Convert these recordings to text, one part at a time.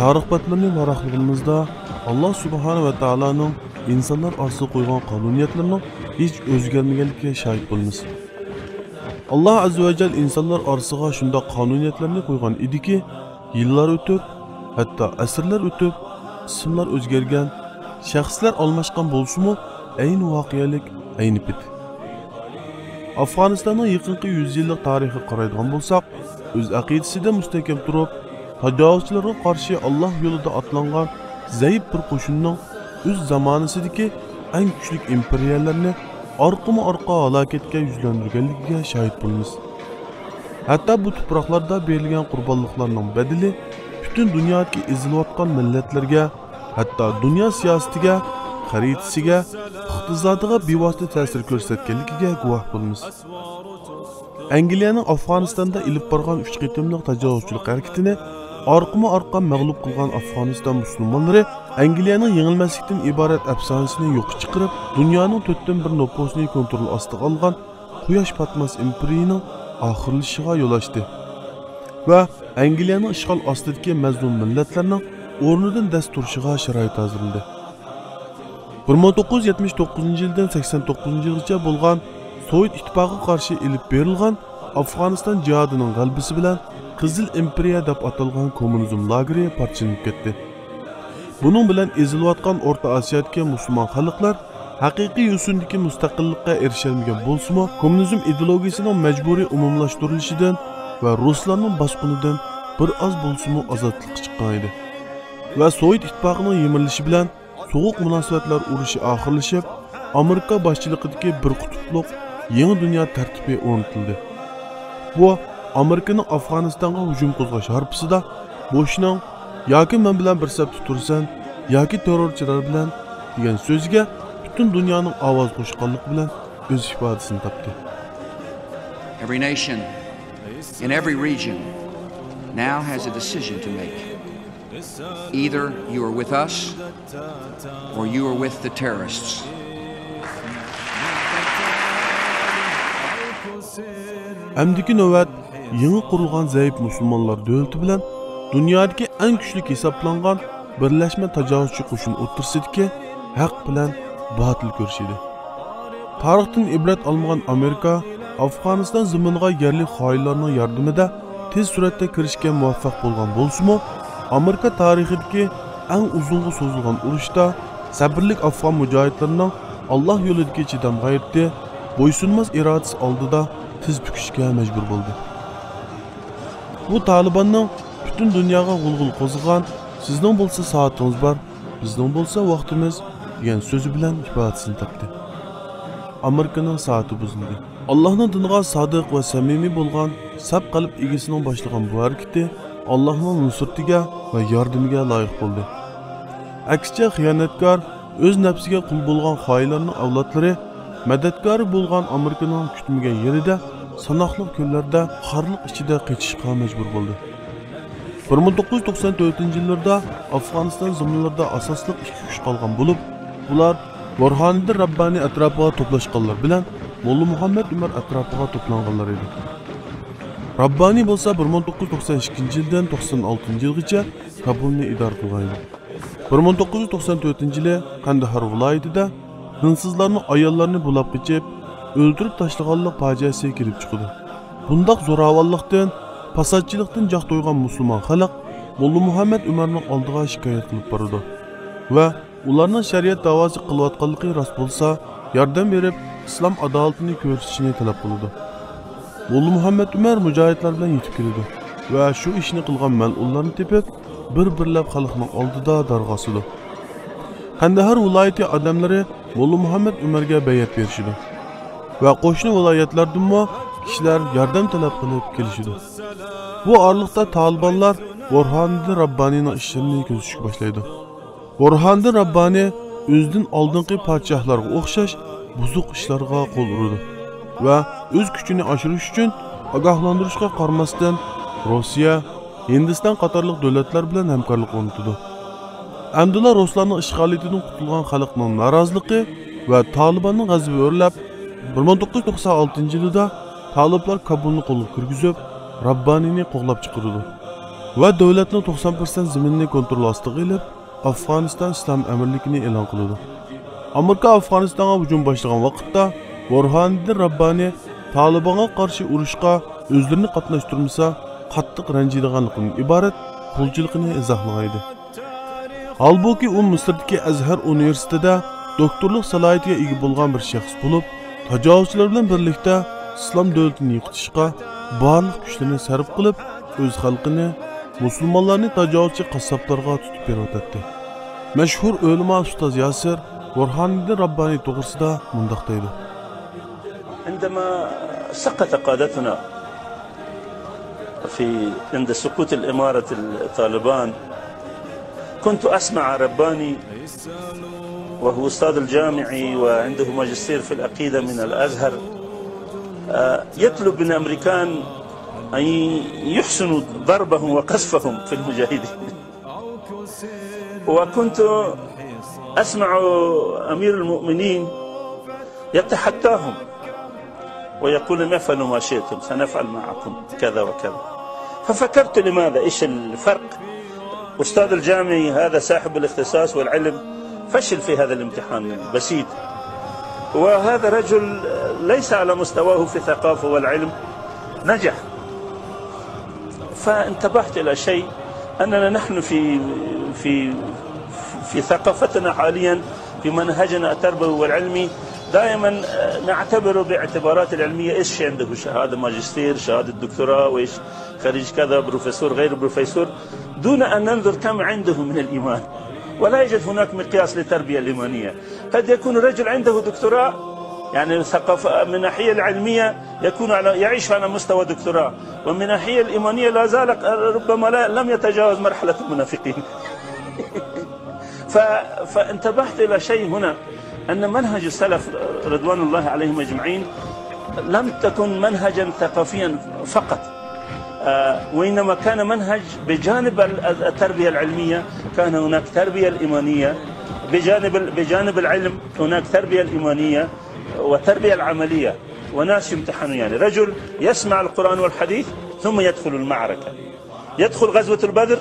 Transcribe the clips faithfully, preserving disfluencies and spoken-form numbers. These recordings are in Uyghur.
تارىخ بەتلىرىنى ۋاراقلىغىنىمىزدا، ئاللا سۇبھانە ۋە تائالانىڭ ئىنسانلار ئارىسىغا قويغان قانۇنىيەتلىرىنىڭ ھېچ ئۆزگەرمىگەنلىكىگە شاھىت بولىمىز. ئاللا ئەززە ۋە جەل ئىنسانلار ئارىسىغا شۇنداق قانۇنىيەتلەرنى قويغان ئىدىكى، يىللار ئۆتۈپ، ھەتتا ئەسىرلەر ئۆتۈپ، ئىسىملار ئۆزگەرگەن، شەخسلەر ئالماشقان بولسىمۇ، ئەينى ۋەقەلىك ئەينى پېتى. ئافغانىستاننىڭ يېقىنقى يۈز يىللىق تارىخىغا قارايدىغان بولساق، ئۆز ئەقىدىسىدە مۇستەھكەم تۇرۇپ، تاجاۋۇزچىلارغا قارشى ئاللا يولىدا ئاتلانغان زەئىپ بىر قوشۇننىڭ ئۆز زامانىسىدىكى ئەڭ كۈچلۈك ئىمپېرىيەلەرنى ئارقىمۇ ئارقا ھالاكەتكە يۈزلەندۈرگەنلىكىگە شاھىت بولىمىز. ھەتتا بۇ تۇپراقلاردا بېرىلگەن قۇربانلىقلارنىڭ بەدىلى پۈتۈن دۇنيادىكى ئېزىلىۋاتقان مىللەتلەرگە، ھەتتا دۇنيا سىياسىتىگە، خەرىتىسىگە، ئىقتىسادىغا بىۋاسىتە تەسىر كۆرسەتكەنلىكىگە گۇۋاھ بولىمىز. ئەنگلىيەنىڭ ئافغانىستاندا ئېلىپ بارغان ئۈچ قېتىملىق تاجاۋۇزچىلىق ھەرىكىتىنى ئارقىمۇ ئارقا مەغلۇپ قىلغان ئافغانىستان مۇسۇلمانلىرى ئەنگلىيەنىڭ يېڭىلمەسلىكتىن ئىبارەت ئەپسانىسىنى يوققا چىقىرىپ، دۇنيانىڭ تۆتتىن بىر نوپۇسىنى كونترول ئاستىغا ئالغان قۇياش پاتماس ئىمپېرىيىنىڭ ئاخىرلىشىشىغا يول ئاچتى ۋە ئەنگلىيەنىڭ ئىشغال ئاستىدىكى مەزلۇم مىللەتلەرنىڭ ئورنىدىن دەس تۇرۇشىغا شارائىت ھازىرلىدى. بىر مىڭ توققۇز يۈز يەتمىش توققۇزىنچى يىلدىن سەكسەن توققۇزىنچى يىلغىچە بولغان سوۋېت ئىتتىپاقىغا قارشى ئېلىپ بېرىلغان ئافغانىستان جىھادىنىڭ غەلىبىسى بىلەن قىزىل ئىمپېرىيە دەپ ئاتالغان كوممۇنىزم لاگېرى پارچىلىنىپ كەتتى. بۇنىڭ بىلەن ئېزىلىۋاتقان ئورتا ئاسىيادىكى مۇسۇلمان خەلقلەر ھەقىقىي يوسۇندىكى مۇستەقىللىققا ئېرىشەلمىگەن بولسىمۇ، كوممۇنىزم ئىدېئولوگىيىسىنىڭ مەجبۇرىي ئومۇملاشتۇرۇلۇشىدىن ۋە رۇسلارنىڭ باسقۇنىدىن بىر ئاز بولسىمۇ ئازادلىققا چىققان ئىدى. ۋە سوۋېت ئىتتىپاقىنىڭ يىمىرىلىشى بىلەن سوغۇق مۇناسىۋەتلەر ئۇرۇشى ئاخىرلىشىپ، ئامېرىكا باشچىلىقىدىكى بىر قۇتۇپلۇق يېڭى دۇنيا تەرتىپى ئورنىتىلدى. بۇ ئامېرىكىنىڭ ئافغانىستانغا ھۇجۇم قوزغاش ھارپىسىدا بوشنىڭ «ياكى مەن بىلەن بىر سەپتە تۇرىسەن، ياكى تېررورچىلار بىلەن» دېگەن سۆزىگە پۈتۈن دۇنيانىڭ ئاۋاز قوشقانلىقى بىلەن ئۆز ئىپادىسىنى تاپتى. Every nation in every region now has a decision to make. Either you are with us or you are with the terrorists. ئەمدىكى نۆۋەت يېڭى قۇرۇلغان زەئىپ مۇسۇلمانلار دۆلىتى بىلەن دۇنيادىكى ئەڭ كۈچلۈك ھېسابلانغان بىرلەشمە تاجاۋۇزچى قوشۇن ئوتتۇرىسىدىكى ھەق بىلەن باتىل كۈرىشى ئىدى. تارىختىن ئىبرەت ئالمىغان ئامېرىكا ئافغانىستان زېمىنىغا يەرلىك خائىنلارنىڭ ياردىمىدە تېز سۈرئەتتە كىرىشكە مۇۋەپپەق بولغان بولسىمۇ، ئامېرىكا تارىخىدىكى ئەڭ ئۇزۇنغا سوزۇلغان ئۇرۇشتا سەبرلىك ئافغان مۇجاھىدلىرىنىڭ ئاللا يولىدىكى چىدام غەيرىتى، بويسۇنماس ئىرادىسى ئالدىدا تىز بۈكۈشكە مەجبۇر بولدى. بۇ تالىباننىڭ پۈتۈن دۇنياغا غۇلغۇلا قوزغىغان «سىزنىڭ بولسا سائىتىڭىز بار، بىزنىڭ بولسا ۋاقتىمىز» دېگەن سۆزى بىلەن ئىپادىسىنى تاپتى. ئامېرىكىنىڭ سائىتى بۇزۇلدى. ئاللاھنىڭ دىنىغا سادىق ۋە سەمىمىي بولغان ساپ قەلب ئىگىسىنىڭ باشلىغان بۇ ھەرىكىتى ئاللاھنىڭ نۇسرىتىگە ۋە ياردىمىگە لايىق بولدى. ئەكسىچە، خىيانەتكار، ئۆز نەپسىگە قۇل بولغان خائىنلارنىڭ ئەۋلادلىرى مەدەتكارى بولغان ئامېرىكىنىڭ كۈتمىگەن يېرىدە ساناقلىق كۈنلەردە خارلىق ئىچىدە قېچىشقا مەجبۇر بولدى. بىر مىڭ توققۇز يۈز توقسان تۆتىنچى يىللىرىدا ئافغانىستان زېمىنلىرىدا ئاساسلىق ئىككى كۈچ قالغان بولۇپ، بۇلار بۇرھانىدىن رەببانى ئەتراپىغا توپلاشقانلار بىلەن موللا مۇھەممەد ئۆمەر ئەتراپىغا توپلانغانلار ئىدى. رەببانى بولسا بىر مىڭ توققۇز يۈز توقسان ئىككىنچى يىلدىن توقسان ئالتىنچى يىلغىچە كابۇلنى ئىدارە قىلغان ئىدى. بىر مىڭ توققۇز يۈز توقسان تۆتىنچى يىلى قەندىھار ۋىلايىتىدە دىنسىزلارنىڭ ئاياللىرىنى بۇلاپ قېچىپ، ئۆلتۈرۈپ تاشلىغانلىق پاجىئەسى كېلىپ چىقىدۇ. بۇنداق زوراۋانلىقتىن، پاساتچىلىقتىن جاق تويغان مۇسۇلمان خەلق موللا مۇھەممەد ئۆمەرنىڭ ئالدىغا شىكايەت قىلىپ بارىدۇ ۋە ئۇلارنىڭ شەرىئەت داۋاسى قىلىۋاتقانلىقى راست بولسا، ياردەم بېرىپ، ئىسلام ئادالىتىنى كۆرسىتىشنى تەلەپ قىلىدۇ. موللا مۇھەممەد ئۆمەر مۇجاھىدلار بىلەن يېتىپ كېلىدۇ ۋە شۇ ئىشنى قىلغان مەلئۇنلارنى تېپىپ، بىر-بىرلەپ خەلقنىڭ ئالدىدا دارغا ئاسىدۇ. قەندىھار ۋىلايىتى ئادەملىرى موللا مۇھەممەد ئۆمەرگە بەيئەت بېرىشىدۇ ۋە قوشنا ۋىلايەتلەردىنمۇ كىشىلەر ياردەم تەلەپ قىلىپ كېلىشىدۇ. بۇ ئارىلىقتا تالىبانلار بۇرھانىدىن رەببانىنىڭ ئىشلىرىنى كۆزىتىشكە باشلايدۇ. بۇرھانىدىن رەببانى ئۆزىدىن ئالدىنقى پادىشاھلارغا ئوخشاش بۇزۇق ئىشلارغا قول ئۇرىدۇ ۋە ئۆز كۈچىنى ئاشۇرۇش ئۈچۈن ئاگاھلاندۇرۇشقا قارىماستىن، روسىيە، ھىندىستان قاتارلىق دۆلەتلەر بىلەن ھەمكارلىق ئورنىتىدۇ. ئەمدىلا رۇسلارنىڭ ئىشغالىيىتىدىن قۇتۇلغان خەلقنىڭ نارازىلىقى ۋە تالىباننىڭ غەزىپى ئۆرلەپ، بىر مىڭ توققۇز يۈز توقسان ئالتىنچى يىلىدا تالىبلار كابۇلنى قولغا كىرگۈزۈپ، رەببانىنى قوغلاپ چىقىرىدۇ. ۋە دۆلەتنىڭ توقسان پىرسەنت زېمىنىنى كونترول ئاستىغا ئېلىپ، ئافغانىستان ئىسلام ئەمىرلىكىنى ئېلان قىلىدۇ. ئامېرىكا ئافغانىستانغا ھۇجۇم باشلىغان ۋاقىتتا، بۇرھانىددىن راببانى تالىبانغا قارشى ئۇرۇشقا ئۆزلىرىنى قاتناشتۇرمىسا، قاتتىق رەنجىيدىغانلىقىدىن ئىبارەت قولچىلىقىنى ئىزاھلىغان ئىدى. ھالبۇكى، ئۇ مىسىردىكى ئەزھەر ئۇنىۋېرسىتېتىدا دوكتورلۇق سالاھىيىتىگە ئىگە بولغان بىر شەخس بولۇپ، تاجاۋۇزچىلار بىلەن بىرلىكتە ئىسلام دۆلىتىنى يوقىتىشقا بارلىق كۈچلىرىنى سەرپ قىلىپ، ئۆز خەلقىنى، مۇسۇلمانلارنى تاجاۋۇزچى قاسساپلارغا تۇتۇپ بېرىۋاتاتتى. مەشھۇر ئۆلىما ئۇستاز ياسىر بۇرھانىددىن راببانى توغرىسىدا مۇنداق دەيدۇ. عندما سقط قادتنا في، عند سقوط الإمارة الطالبان، كنت أسمع رباني، وهو أستاذ الجامعي وعنده ماجستير في العقيدة من الأزهر، آه، يطلب من الأمريكان أن يحسنوا ضربهم وقذفهم في المجاهدين. وكنت أسمع أمير المؤمنين يتحداهم ويقول لهم: "افعلوا ما شئتم، سنفعل معكم كذا وكذا". ففكرت: لماذا؟ إيش الفرق؟ أستاذ الجامعي هذا صاحب الاختصاص والعلم فشل في هذا الامتحان البسيط، وهذا رجل ليس على مستواه في الثقافة والعلم نجح. فانتبهت إلى شيء، أننا نحن في، في، في ثقافتنا حاليًا، في منهجنا التربوي والعلمي، دائمًا، آه، نعتبر باعتبارات العلمية إيش عنده، شهادة ماجستير، شهادة دكتوراه، وإيش خريج كذا، بروفيسور، غير بروفيسور، دون أن ننظر كم عنده من الإيمان. ولا يوجد هناك مقياس للتربية الإيمانية. قد يكون الرجل عنده دكتوراه، يعني ثقافة، من الناحية العلمية يكون على، يعيش على مستوى دكتوراه، ومن الناحية الإيمانية لا زال، ربما لا، لم يتجاوز مرحلة المنافقين. ف-، فانتبهت إلى شيء هنا، أن منهج السلف رضوان الله عليهم أجمعين لم تكن منهجا ثقافيا فقط، آه، وإنما كان منهج بجانب ال-، التربية العلمية، كان هناك تربية الإيمانية، بجانب ال-، بجانب العلم هناك تربية الإيمانية والتربية العملية، وناس يمتحنون، يعني رجل يسمع القرآن والحديث ثم يدخل المعركة، يدخل غزوة البدر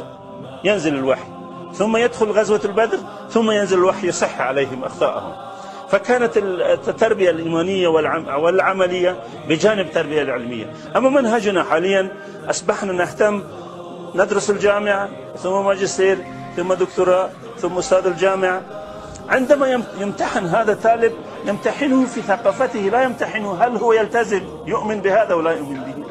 ينزل الوحي، ثم يدخل غزوة البدر ثم ينزل الوحي يصح عليهم أخطاءهم. فكانت التربية الإيمانية والعم-، والعملية بجانب التربية العلمية. أما منهجنا حاليا أصبحنا نهتم، ندرس الجامعة، ثم ماجستير، ثم دكتوراه، ثم أستاذ الجامعة. عندما يم-، يمتحن هذا الطالب، يمتحنه في ثقافته، لا يمتحنه هل هو يلتزم، يؤمن بهذا ولا يؤمن به.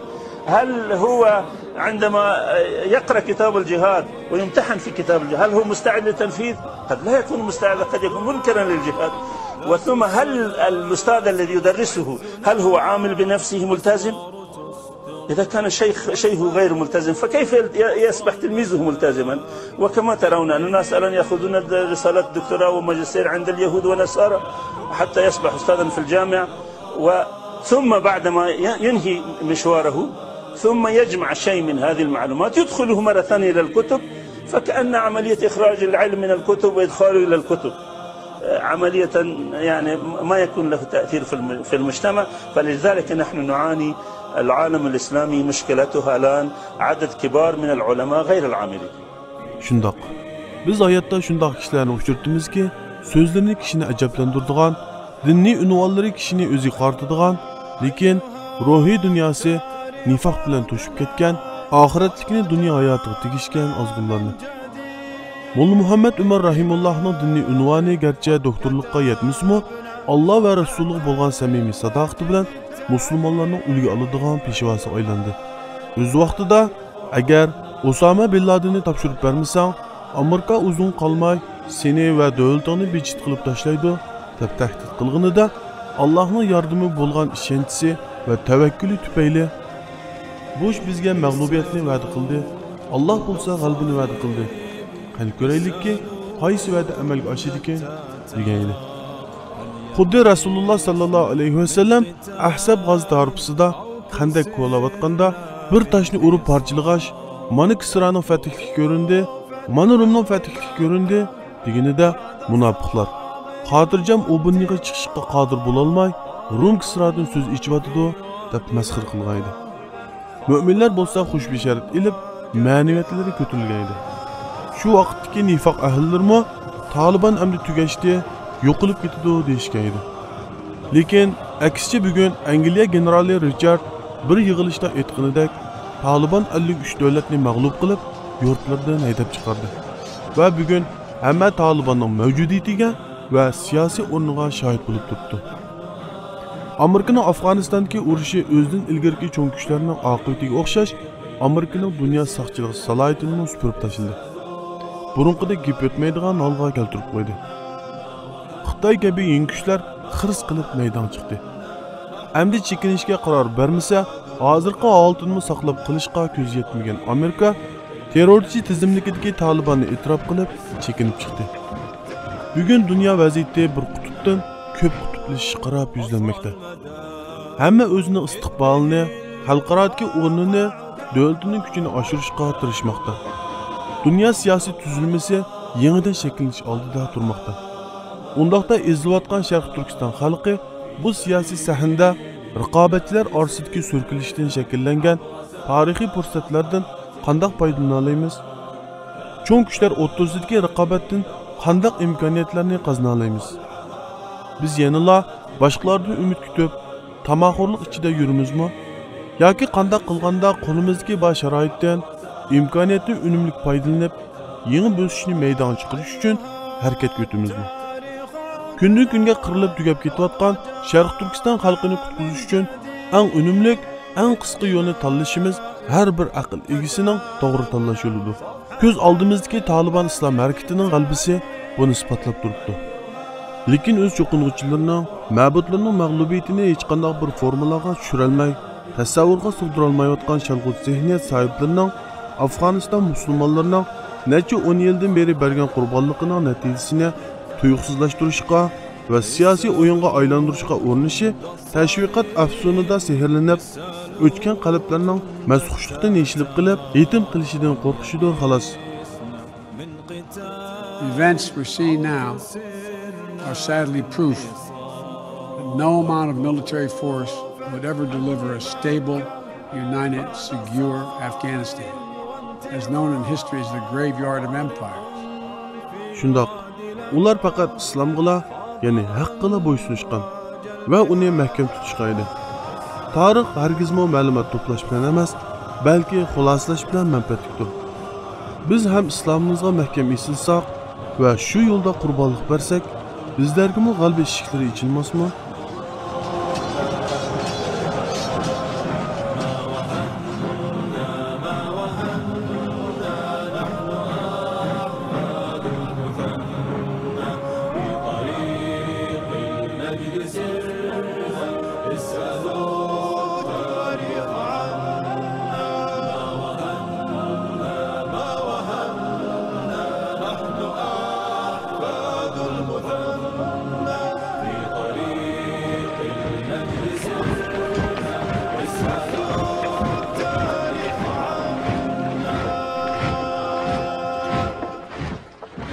هل هو عندما يقرأ كتاب الجهاد ويمتحن في كتاب الجهاد، هل هو مستعد للتنفيذ؟ قد لا يكون مستعد، قد يكون منكرا للجهاد. وثم هل الأستاذ الذي يدرسه، هل هو عامل بنفسه ملتزم؟ إذا كان الشيخ، شيخه غير ملتزم، فكيف يل-، ي-، يصبح تلميذه ملتزما؟ وكما ترون أن الناس الآن يأخذون د-، رسالة دكتوراه وماجستير عند اليهود والنصارى حتى يصبح أستاذا في الجامعة، و-، ثم بعدما ي-، ينهي مشواره، ثم يجمع شيء من هذه المعلومات يدخله مرة ثانية إلى الكتب، فكأن عملية إخراج العلم من الكتب وإدخاله إلى الكتب، آه، عملية، يعني، ما يكون له تأثير في الم-، في المجتمع. فلذلك نحن نعاني، العالم الإسلامي مشكلتها الآن عدد كبار من العلماء غير العاملين. شۇنداق. بىز ھاياتتا شۇنداق كىشىلەرنى ئۇچرىتىمىزكى، سۆزلىرىنى كىشىنى ئەجەبلەندۈرىدىغان، دىنىي ئۇنۋانلىرى كىشىنى ئۆزىگە قارىتىدىغان، لېكىن روھىي دۇنياسى نىفاق بىلەن توشۇپ كەتكەن، ئاخىرەتلىكىنى دۇنيا ھاياتىغا تېگىشكەن ئازغۇنلارنى. موللا مۇھەممەد ئۆمەر رەھىمۇللاھنىڭ دىنىي ئۇنۋانى گەرچە دوكتورلۇققا يەتمىسىمۇ، ئاللا ۋە رەسۇلىغا بولغان سەمىمىي ساداقىتى بىلەن مۇسۇلمانلارنىڭ ئۈلگە ئالىدىغان پېشۋاسىغا ئايلاندى. ئۆز ۋاقتىدا، ئەگەر ئوسامە بىن لادىننى تاپشۇرۇپ بەرمىسەڭ، ئامېرىكا ئۇزۇن قالماي سېنى ۋە دۆلىتىڭنى بىجىت قىلىپ تاشلايدۇ، دەپ تەھدىت قىلغىنىدا، ئاللاھنىڭ ياردىمىگە بولغان ئىشەنچىسى ۋە تەۋەككۈلى تۈپەيلى، بۇش بىزگە مەغلۇبىيەتنى ۋەدە قىلدى، ئاللاھ بولسا غەلىبىنى ۋەدە قىلدى. قېنى كۆرەيلىككى، قايسى ۋەدە ئەمەلگە ئاشىدىكىن؟ دېگەن ئىدى. خۇددى رەسۇلۇللاھ ساللاللاھۇ ئەلەيھى ۋەسەللەم ئەھزاب غازىتى ھارپىسىدا خەندەك كولاۋاتقاندا، بىر تاشنى ئۇرۇپ پارچىلىغاچ، مانا كىسرانىڭ فەتھلىكى كۆرۈندى، مانا رومنىڭ فەتھلىكى كۆرۈندى، دېگىنىدە، مۇناپىقلار، خاتىرجەم ئوبۇننىغا چىقىشقا قادىر بولالماي، روم كىسرادىن سۆز ئېچىۋاتىدۇ، دەپ مەسخىرە قىلغان ئىدى. مۆمىنلەر بولسا خۇش بېشارەت ئېلىپ، مەنىۋىيەتلىرى كۆتۈرۈلگەن ئىدى. شۇ ۋاقىتتىكى نىفاق ئەھلىلىرىمۇ تالىبان ئەمدى تۈگەشتى، يوقىلىپ كېتىدۇ دېيىشكەن ئىدى. لېكىن ئەكسىچە بۈگۈن ئەنگلىيە گېنېرالى رىچارد بىر يىغىلىشتا ئېيتقىنىدەك، تالىبان ئەللىك ئۈچ دۆلەتنى مەغلۇپ قىلىپ، يۇرتلىرىدىن ھەيدەپ چىقاردى. ۋە بۈگۈن ھەممە تالىباننىڭ مەۋجۇدىيىتىگە ۋە سىياسىي ئورنىغا شاھىت بولۇپ تۇرۇپتۇ. ئامېرىكىنىڭ ئافغانىستاندىكى ئۇرۇشى ئۆزىدىن ئىلگىرىكى چوڭ كۈچلەرنىڭ ئاقىۋىتىگە ئوخشاش، ئامېرىكىنىڭ دۇنيا ساقچىلىق سالاھىيىتىنىمۇ سۈپۈرۈپ تاشلىدى. بۇرۇنقىدەك گېپى ئۆتمەيدىغان ھالغا كەلتۈرۈپ قويدى. خىتاي كەبى يېڭى كۈچلەر خىرىس قىلىپ مەيدانغا چىقتى. ئەمدى چېكىنىشكە قارار بەرمىسە، ھازىرقى ھالىتىنىمۇ ساقلاپ قېلىشقا كۆزى يەتمىگەن ئامېرىكا تېررورچى تىزىملىكىدىكى تالىباننى ئېتىراپ قىلىپ چېكىنىپ چىقتى. بۈگۈن دۇنيا ۋەزىيىتى بىر قۇتۇپتىن كۆپ قۇتۇپلىشىشقا قاراپ يۈزلەنمەكتە. ھەممە ئۆزىنىڭ ئىستىقبالىنى، خەلقئارادىكى ئورنىنى، دۆلىتىنىڭ كۈچىنى ئاشۇرۇشقا تىرىشماقتا. دۇنيا سىياسىي تۈزۈلمىسى يېڭىدىن شەكىللىنىش ئالدىدا تۇرماقتا. ئۇنداقتا ئېزىلىۋاتقان شەرقىي تۈركىستان خەلقى بۇ سىياسىي سەھنىدە رىقابەتچىلەر ئارىسىدىكى سۈركىلىشتىن شەكىللەنگەن تارىخىي پۇرسەتلەردىن قانداق پايدىلىنالايمىز؟ چوڭ كۈچلەر ئوتتۇرىسىدىكى رىقابەتتىن قانداق ئىمكانىيەتلەرنى قازىنالايمىز؟ بىز يەنىلا باشقىلاردىن ئۈمىد كۈتۈپ، تاماخورلۇق ئىچىدە يۈرىمىزمۇ؟ ياكى قانداق قىلغاندا قولىمىزدىكى بار شارائىتتىن، ئىمكانىيەتتىن ئۈنۈملۈك پايدىلىنىپ، يېڭى بۆسۈشنى مەيدانغا چىقىرىش ئۈچۈن ھەرىكەتكە ئۆتىمىزمۇ؟ كۈندىن-كۈنگە قىرىلىپ تۈگەپ كېتىۋاتقان شەرقىي تۈركىستان خەلقىنى قۇتقۇزۇش ئۈچۈن ئەڭ ئۈنۈملۈك، ئەڭ قىسقا يولنى تاللىشىمىز ھەر بىر ئەقىل ئىگىسىنىڭ توغرا تاللاش يولىدۇر. كۆز ئالدىمىزدىكى تالىبان ئىسلام ھەرىكىتىنىڭ غەلىبىسى بۇنى ئىسپاتلاپ تۇرۇپتۇ. لېكىن ئۆز چوقۇنغۇچىلىرىنىڭ، مەبۇدلىرىنىڭ مەغلۇبىيىتىنى ھېچقانداق بىر فورمۇلىغا چۈشۈرەلمەي، تەسەۋۋۇرغا سىغدۇرالمايۋاتقان شالغۇت زېھنىيەت ساھىبلىرىنىڭ ئافغانىستان مۇسۇلمانلىرىنىڭ نەچچە ئون يىلدىن بېرى بەرگەن قۇربانلىقىنىڭ نەتىجىسىنى تۇيۇقسىزلاشتۇرۇشقا ۋە سىياسىي ئويۇنغا ئايلاندۇرۇشقا ئۇرۇنۇشى تەشۋىقات ئەپسۇنىدا سېھىرلىنىپ، ئۆچكەن قەلبلەرنىڭ مەستخۇشلۇقتىن يېشىلىپ قېلىپ، يېتىم قېلىشىدىن قورقۇشىدۇر، خالاس. The events we're seeing now are sadly proof that no amount of military force would ever deliver a stable, united, secure Afghanistan, as known in history as the graveyard of empires. شۇنداق، ئۇلار پەقەت ئىسلامغىلا، يەنى ھەققىلا بويسۇنۇشقان ۋە ئۇنى مەھكەم تۇتۇشقا ئىدى. تارىخ ھەرگىزمۇ مەلۇمات توپلاش بىلەن ئەمەس، بەلكى خۇلاسىلەش بىلەن مەنپەئەتلىكتۇر. بىز ھەم ئىسلامىمىزغا مەھكەم ئېسىلساق ۋە شۇ يولدا قۇربانلىق بەرسەك، بىزلەرگىمۇ غەلىبە ئىشىكلىرى ئېچىلماسمۇ؟